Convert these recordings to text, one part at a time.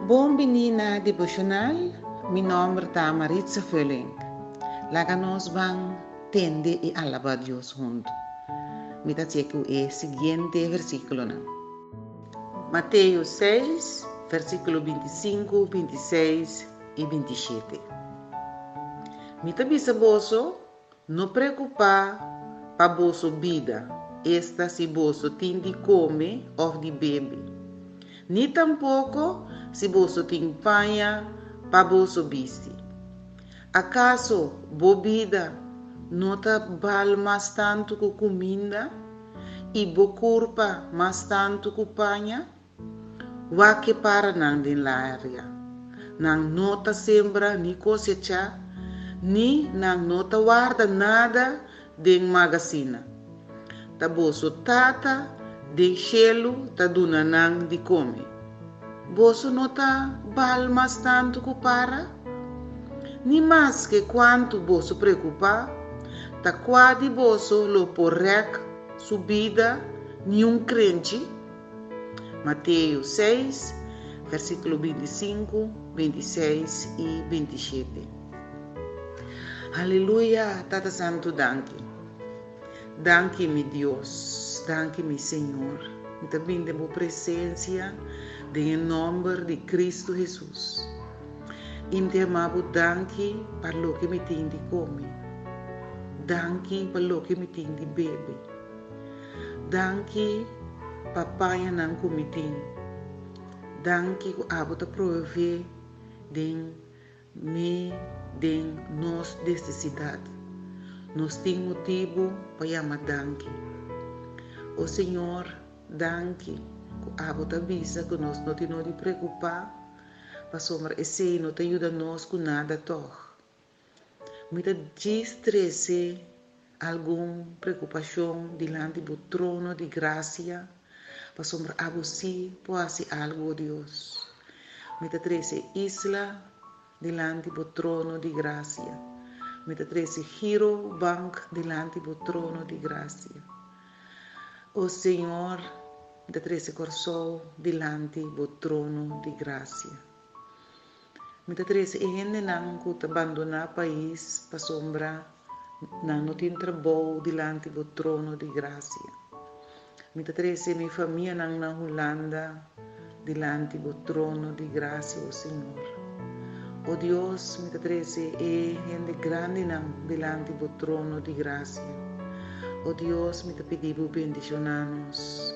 Bon bini na Devocional, mi nomber ta Maritza Vulling. Laga nos ban tende y alaba Dios hunto. Mi ta hacié cu e siguiente versiculonan. Mateo 6, versiculo 25, 26 y 27. Mi ta bisa boso, No preokupá pa boso bida, esta si boso tin di kome òf di bebe, ni tampoko si boso tin paña pa boso bisti. Akaso bo bida no ta bal mas tantu ku kuminda, i bo kurpa mas tantu ku paña? Wak e paranan den laria. Nan no ta sembra ni kosechá, ni nan no ta warda nada den magasina. Ta boso Tata den shelu ta duna nan di kome. Boso no ta bal mas tantu ku para? Ni maske kuantu boso preokupá, ta kua di boso lo por rèk su bida niun krenchi? Mateo 6, versíkulo 25, 26 i 27. Aleluya, Tata Santu, danki. Danki, mi Dios, danki, mi Señor. Mi ta bin den bo presensia den e nòmber di Kristu Hesus. I mi ta yama bo danki pa loke mi tin di kome. Danki pa loke mi tin di bebe. Danki pa pañanan ku mi tin. Danki ku abo ta provee den mi den nos nesesidat. Nos tin motibu pa yama danki. O Señor, danki ku abo ta bisa ku nos no tin no di preokupá, pasobra esei no ta yuda nos ku nada tòg. Mi ta djis trese algun preokupashon dilanti bo trono di grasia, pasobra abo sí por hasi algu, o Dios. Mi ta trese isla dilanti bo trono di grasia. Mi ta trese Giro Bank dilanti bo trono di grasia. O Señor, mi ta trese Kòrsou dilanti bo trono di grasia. Mi ta trese e hendenan ku ta bandoná pais pasobra nan no tin trabou dilanti bo trono di grasia. Mi ta trese mi famianan na Hulanda dilanti bo trono di grasia, o Señor. O Dios, mi ta trese e hende grandinan dilanti bo trono di grasia. O Dios, mi ta pidi bo bendishoná nos,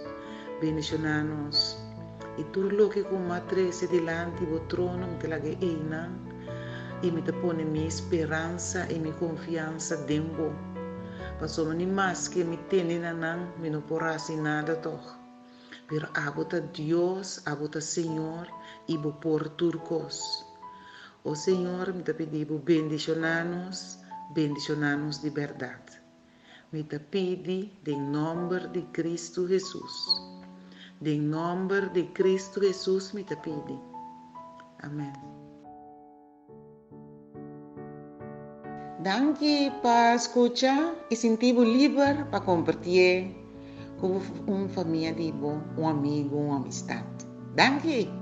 bendishoná nos. I tur loke ku mi a trese dilanti bo trono mi ta laga einan, i mi ta pone mi speransa i mi konfiansa den bo. Pasobra ni maske mi tene na nan, mi no por hasi nada tòg. Pero abo ta Dios, abo ta Señor, i bo por tur kos. O Señor, mi ta pidi bo bendishoná nos, bendishoná nos di bèrdat. Mi ta pidi den nòmber di Kristu Hesus. Den nòmber di Kristu Hesus mi ta pidi. Amèn. Danki pa skucha i sinti bo liber pa kompartié ku un famia di bo, un amigu, un amistat. Danki!